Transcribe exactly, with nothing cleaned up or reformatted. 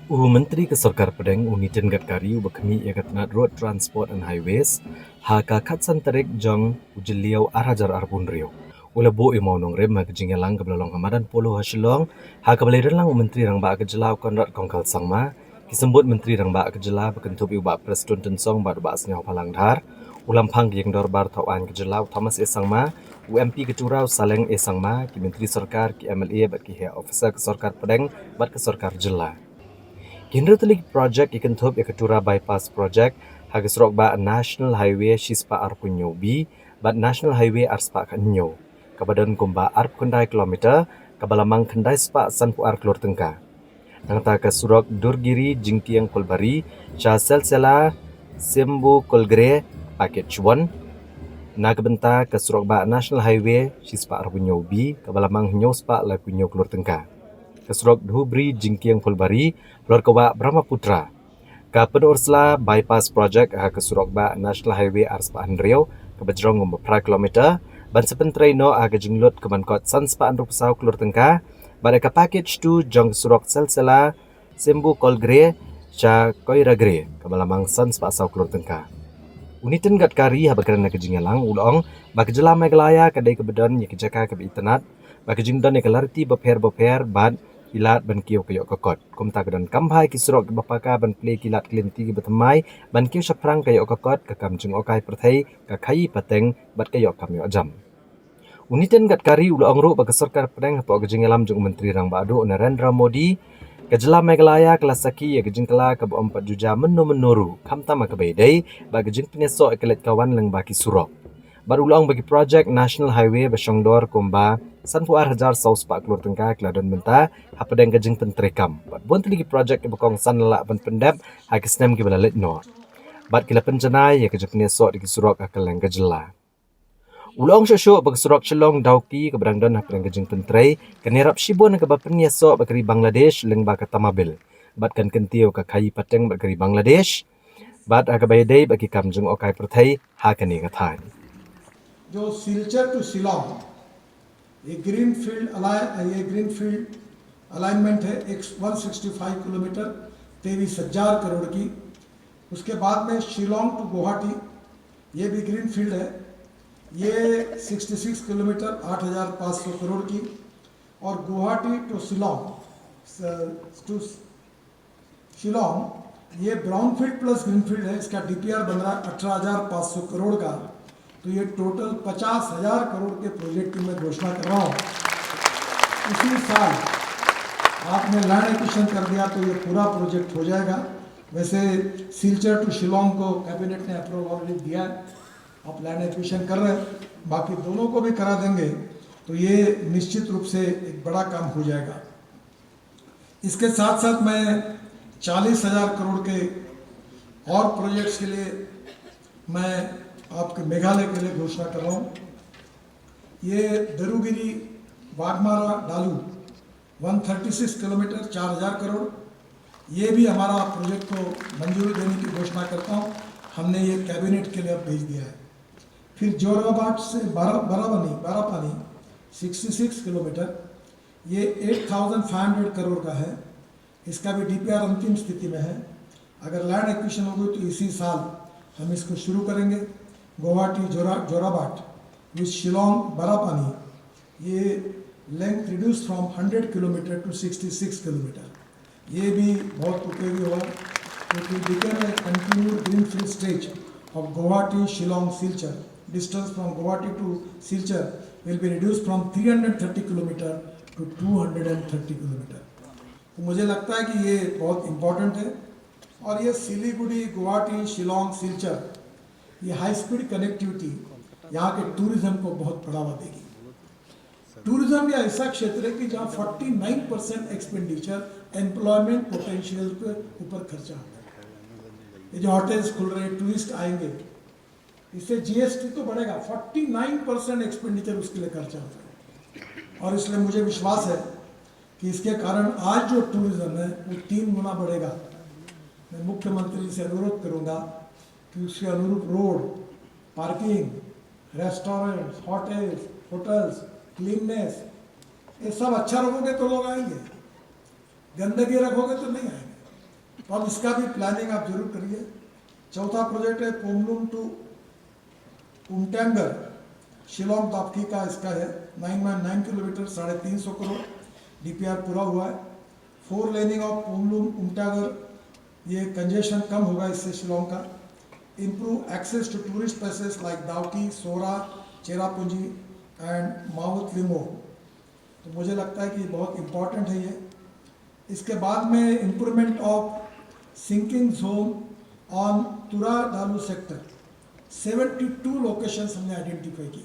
U Myntri ka Sorkar Pdeng u Nitin Gadkari uba khmih ïa ka tnat Road Transport and Highways ha ka khatsan tarik jong u Jylliew ar hajar arphew hynriew u la buh ïa u mawnongrim ha ka jingïalang kaba la long ha madan Polo ha Shillong, ha kaba la ïadonlang u Myntri Rangbah ka Jylla u Conrad Kongkal Sangma, ki symbud Myntri Rangbah ka Jylla ba kynthup ïa u Bah Prestone Tynsong bad u Bah Sniawbhalang Dhar, u Lamphang ka Ïingdorbar Thawaiñ ka Jylla u Thomas A Sangma, u M P ka Tura u Saleng A Sangma, ki Myntri Sorkar, ki M L A bad ki heh officer ka Sorkar Pdeng bad ka Sorkar Jylla. Ki hynriew tylli ki projek ki kynthup ïa ka Tura Bypass Project ha ka surok bah National Highway shispah arphew hynñiew B bad National Highway arspah khathynñiew, kaba don kumba arphew khyndai kilometer, kaba la mang khyndai spah sanphew ar klur tyngka. Nangta ka surok Durgiri Jingkiang Phulbari sha Silsila Simbu Kolgre Package one. Na ka bynta ka surok bah National Highway shispah arphew hynñiew B, kaba la mang hynñiew spah laiphew hynñiew klur tyngka. Ka surok Dhubri Jingkiang Phulbari halor ka wah Brahmaputra. Ka Pynursla Bypass Project ha ka surok bah National Highway arspah hynriew, kaba jrong kumba phra kilometer, ban sa pyntrei noh ha ka jinglut ka ban kot sanspah hynriewphew saw klur tyngka, bad ha ka package two jong ka surok Silsila Simbu Kolgre sha Koiragre, kaba la mang sanspah saw klur tyngka. U Nitin Gadkari haba kren ha ka jingïalang u la ong ba ka Jylla Meghalaya ka dei kaba don ïa ka jaka kaba itynnad, ba ka jingdon ïa ka lariti bapher bapher bad ki lad ban kiew ka ïoh ka kot. Kumta ka donkam bha ïa ki surok kiba paka ban plie ki lad ki lynti kiba thymmai ban kiew shaphrang ka ïoh ka kot, ka kam jngohkai pyrthei, ka khaïi pateng bad ka ïoh kam ïoh jam. U Nitin Gadkari u la ong ruh ba ka Sorkar Pdeng hapoh ka jingïalam jong u Myntri Rangbah Duh u Narendra Modi, ka Jylla Meghalaya ka la sakhi ïa ka jingkylla kaba ym pat ju jia mynno mynno ruh, khamtam ha kaba ïadei bad ka jingpynïasoh ïa ka leit ka wan lyngba ki surok. Bad u la ong ba ki projek National Highway ba shongdor kumba sanphew ar hajar saw spah klur tyngka ki la don mynta hapdeng ka jingpyntreikam, bad bun tylli ki projek kiba kongsan la lah ban pyndep ha ki snem kiba la leit noh, bad ki la pynjanai ïa ka jingpynïasoh da ki surok ha kylleng ka jylla. U la ong shuh shuh ba ka surok Shillong Dawki kaba dang don hapdeng ka jingpyntrei kan ïarap shibun ha kaba pynïasoh bad ka ri Bangladesh lyngba ka Tamabil, bad kan kyntiew ka khaïi pateng bad ka ri Bangladesh, bad ha kaba ïadei bad ki kam jngohkai pyrthei ha kane ka thaiñ. जो सिलचर टू शिलोंग, ये ग्रीनफील्ड अलाइ ये greenfield alignment है एक one sixty five kilometre, तेईस हज़ार करोड़ की। उसके बाद में शिलोंग टू गुवाहाटी, ये भी ग्रीनफील्ड है, ये सिक्सटी सिक्स किलोमीटर, आठ हज़ार पाँच सौ करोड़ की। और गुवाहाटी टू शिलोंग, टू शिलोंग, ये ब्राउनफील्ड प्लस ग्रीनफील्ड है। इसका डीपीआर बन रहा है अठारह हज़ार पाँच सौ करोड़ का। तो ये टोटल पचास हज़ार करोड़ के प्रोजेक्ट की मैं घोषणा कर रहा हूँ। इसी साल आपने लैंड एक्विजिशन कर दिया तो ये पूरा प्रोजेक्ट हो जाएगा। वैसे सिलचर टू शिलोंग को कैबिनेट ने अप्रूवल ऑलरेडी दिया है, आप लैंड एक्विजिशन कर रहे हैं, बाकी दोनों को भी करा देंगे तो ये निश्चित रूप से एक बड़ा काम हो जाएगा। इसके साथ साथ मैं चालीस हज़ार करोड़ के और प्रोजेक्ट्स के लिए मैं आपके मेघालय के लिए घोषणा कर रहा हूँ। ये दरुगिरी वाघमारा डालू वन थर्टी सिक्स किलोमीटर, चार हज़ार करोड़, ये भी हमारा प्रोजेक्ट को मंजूरी देने की घोषणा करता हूँ। हमने ये कैबिनेट के लिए अब भेज दिया है। फिर जोराबाट से बारा Barapani Barapani sixty six kilometre, ये eight thousand five hundred crore का है। इसका भी डीपीआर अंतिम स्थिति में है। अगर लैंड एक्विजिशन हो गई तो इसी साल हम इसको शुरू करेंगे। गुवाहाटी जोरा जोराबाट विद शिलोंग बारापानी, ये length reduce from hundred kilometre to sixty six kilometre. ये भी बहुत उपयोगी होगा। It will become a continued greenfield stretch of Guwahati Shillong Silchar. Distance from Guwahati to Silchar will be reduced from three hundred thirty kilometer to two hundred and thirty kilometer. तो मुझे लगता है कि ये बहुत इम्पोर्टेंट है। और ये सिलीगुड़ी, गुवाहाटी, शिलोंग, सिलचर, ये हाई स्पीड कनेक्टिविटी यहाँ के टूरिज्म को बहुत बढ़ावा देगी। टूरिज्म ये ऐसा क्षेत्र है कि जहाँ forty nine percent expenditure employment potential के ऊपर खर्चा होता है। ये जो होटल्स खुल रहे हैं, टूरिस्ट आएंगे, इससे जीएसटी तो बढ़ेगा, फोर्टी नाइन परसेंट एक्सपेंडिचर उसके लिए खर्चा होता है। और इसलिए मुझे विश्वास है कि इसके कारण आज जो टूरिज्म है वो तीन गुना बढ़ेगा। मैं मुख्यमंत्री से अनुरोध करूंगा कि उसके अनुरूप road, parking, restaurants, hotels, hotels, cleanness, ये सब अच्छा रखोगे तो लोग आएंगे, गंदगी रखोगे तो नहीं आएंगे। तो अब इसका भी प्लानिंग आप जरूर करिए। चौथा प्रोजेक्ट है पोमलुम टू उमटैंगर, शिलोंग दापकी का इसका है, नाइन नाइन किलोमीटर, साढ़े तीन सौ करोड़। डीपीआर पूरा हुआ है। फोर लेनिंग ऑफ पोमलुम उमटैंगर, ये कंजेशन कम होगा इससे शिलोंग का। Improve access to tourist places like Dawki, Sohra, Cherrapunji and मावोत लिमो। तो मुझे लगता है कि बहुत इंपॉर्टेंट है ये। इसके बाद में improvement of sinking zone on Tura Dalu sector, seventy two locations हमने आइडेंटिफाई की।